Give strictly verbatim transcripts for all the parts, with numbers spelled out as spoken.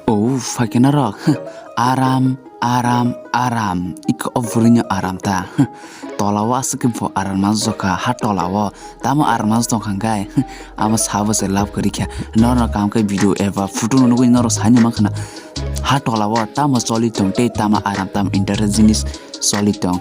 O phaikhe norok, aram, aram, aram. Iko o bwrwino aram ta. Tola o aswk khe bo aram ma jokha, ha tola o. Tamo aram ma tongkha hwnkhe, amo sabo se love kwrwi kha. Norok kaham khe video eba photo no nugwi norok saino mankha na. Ha tola o tamo choli tong tei tamo aram, tamo interest jinis choli tong.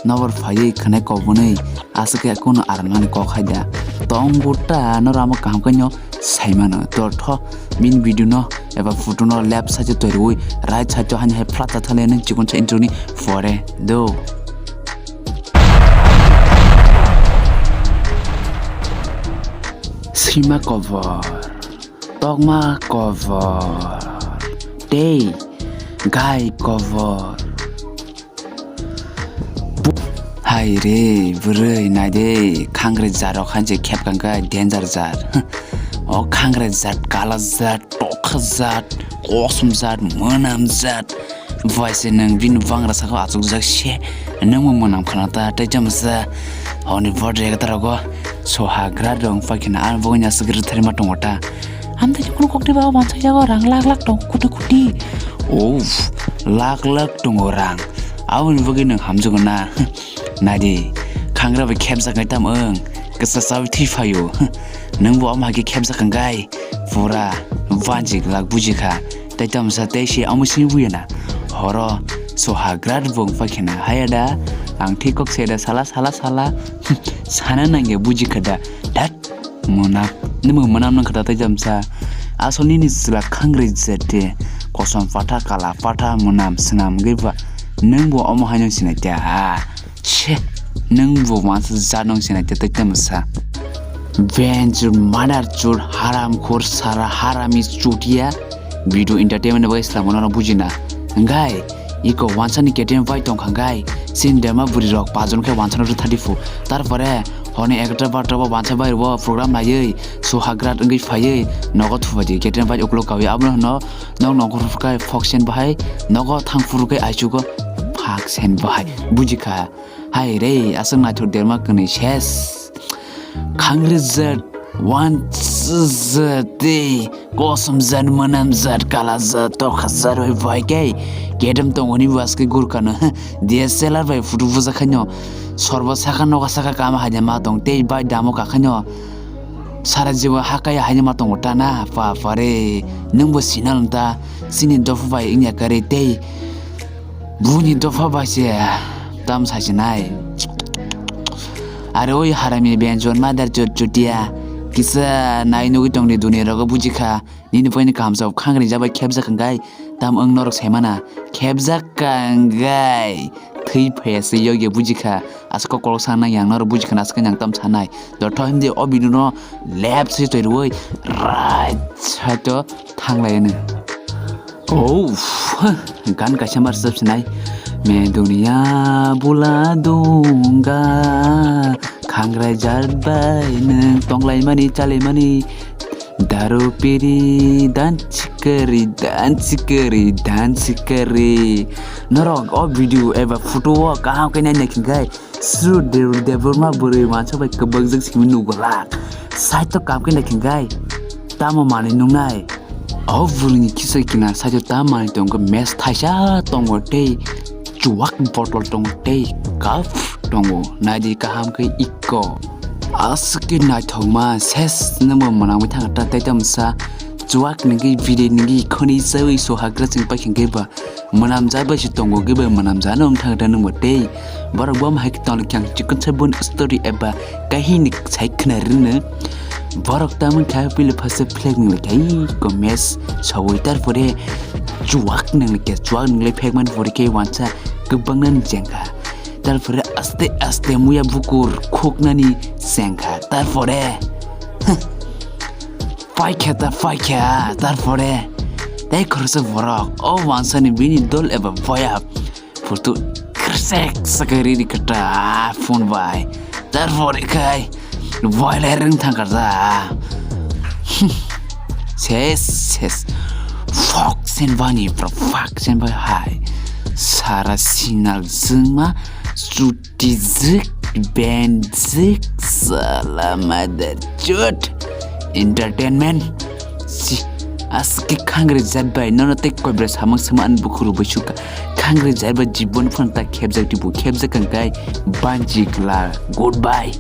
Nobor phaiwi khwnai kok bwnwi aswk khe kunu aram nani kok hai da. Tong gota norok amo kaham khe no sai mano. Totho bini video no eba photo no left side o toirwi right side o hani hai flat ta thale nang chikon sa intro ni pore do. Sima kobor, tokma kobor, tei gai kobor. Hai re, bwrwi, nai de, khangre jat rok hai je khep kang khe danger jat. O khangre jat, kala jat, tokha jat, kosom jat, mwnam jat. Bai se nwng bini bangra saka achukjak se, nwng bo mwnam khana ta, tei jemsa honi body ekta rogo sohagra rong pai khna, ang bo nya sigri tharima tongo ta. Amtwi ni kunu kokti ba wansai jago rang lak lak tong kuti kuti. Uff, lak lak tongo rang. Aboni bagwi nwng hamjago na. Nadi, khangra bai khepjak nai tam wng. Kisa chawi thwi phaio. Nwng bo omo hai khe khepjak hwnkhe pura banjik lak buji kha. Tei tamsa tei se omo simi buya na. Horo sohagra bo wng pai khna haya da. Ang thik kok se da sala sala sala. Sana nangya buji kha da. Dat. Mwnam, nwng mwnam nang kha tai jamsa. Asol nini chwla khangrwi jete. Kosom patha, kala patha, mwnam, swnam gwi ba. Nwng bo omo hai nang sinai te ha. Che, nwng bo wansa jat nang sinai te tai tamsa. Benjur, mother chur, haram khor, sara harami chutia. Video entertainment bai slam bono bujina. Ngai, iko wansa ni K T M bai tong kha ngai. Sin dema buri rok pajon khe wansa no thadi phu. Tarpore honi ekta barta bo wansa bai bo program naiwi suhagrat wngwi phaiwi nogo thubai di. K T M bai ukulok kawi abono hwno nok nongkhor phuru khe phoksen bahai, nogo thang phuru khe aichugo phaksen bahai. Buji kha. Hai re, aswk naithok derma kwnwi ses. Khangrijak, wansajak tei kosom jat, mwnam jat, kala jat, tokha jat bai bai khe kedem tongoni baske gurkano D S L R bai photo bujak khaino sorbo saka noga saka kama haida ma tong tei bai damo kakhaino sara jibo hakaya haino ma tongo ta na pa pare nwngbo sinal ta chini dopha bai wngya kare tei Buni dopha bai se tam sasinai. Are oi harami benjon mother chut chutia. Kisa nai nugui tongni duni rogo bujikha. Nini poini kahamsa khangri jabai khebjak hwngkai. Tam wng norok saimana. Khebjak ka hwngkai. Thwi phaiya se yogya bujikha. Asko kolok sanai yang norok bujikha asko yang tam sanai. Dotho himdi o bidino left se toiroi right side o thanglaiani. Oh, gan kaisa ma rwchap sinai. Main duniya bula dunga, khangrai jat bai nwng tonglaimani chalaimani. Daru piri dan sikari dan sikari dan sikari. Norok o video eba photo o kaham khe nai nai khinkai. Sru Dev-, Debbarma bwrwi wansa bai kwbakjak simi nugulak. Side o kam khe naikhe gai. Tamo manwi nungnai. O bwrwini kisa kinar side o ta manwi tongo, mes thaisa tongo tei chuwak botol tongo tei cup tongo. Naidi kaham khe ikko. Aswk khe naithokma ses nwngbo mwnangwi thangkha ta tei tamsa chuwak nungwi bidai nungwi khwnwi chawi sohagra chwng paikha khe ba. Mwnamjak bai se tongo, kebo mwnamjak no wng thang ta nungbo tei borok bo hai khe tongkha ang chikon sa bun story eba kahini sai khna rwno. Borok tamoni kha pili phase flag nung lai khai ko mes sawi, tarpore chuwak nung lai khe, chuwak nung lai phek man pore khe wansa kwbangna nung chengkha, tarpore aste aste muya bukur khuknani chengkha, tarpore Paikha ta paikha, tarpore tei khoroksa borok o wansani bini dol eba boya photo krsek sakai riri kata phone bai. Tarpore khai boiler rwng thangkha ta. Ses, ses. Fok sen bani, bro, fok sen bai hai. Sara sinal jwngma, sut Tijik, benjik, sala mother chut. Entertainment. Si, Aske khangri jat bai nono tei kobra samung sama ani bukhuru bai sukha. Khangri jat bai jibon phano ta khebjak dibu, khebjak kang kai banji kla. Goodbye.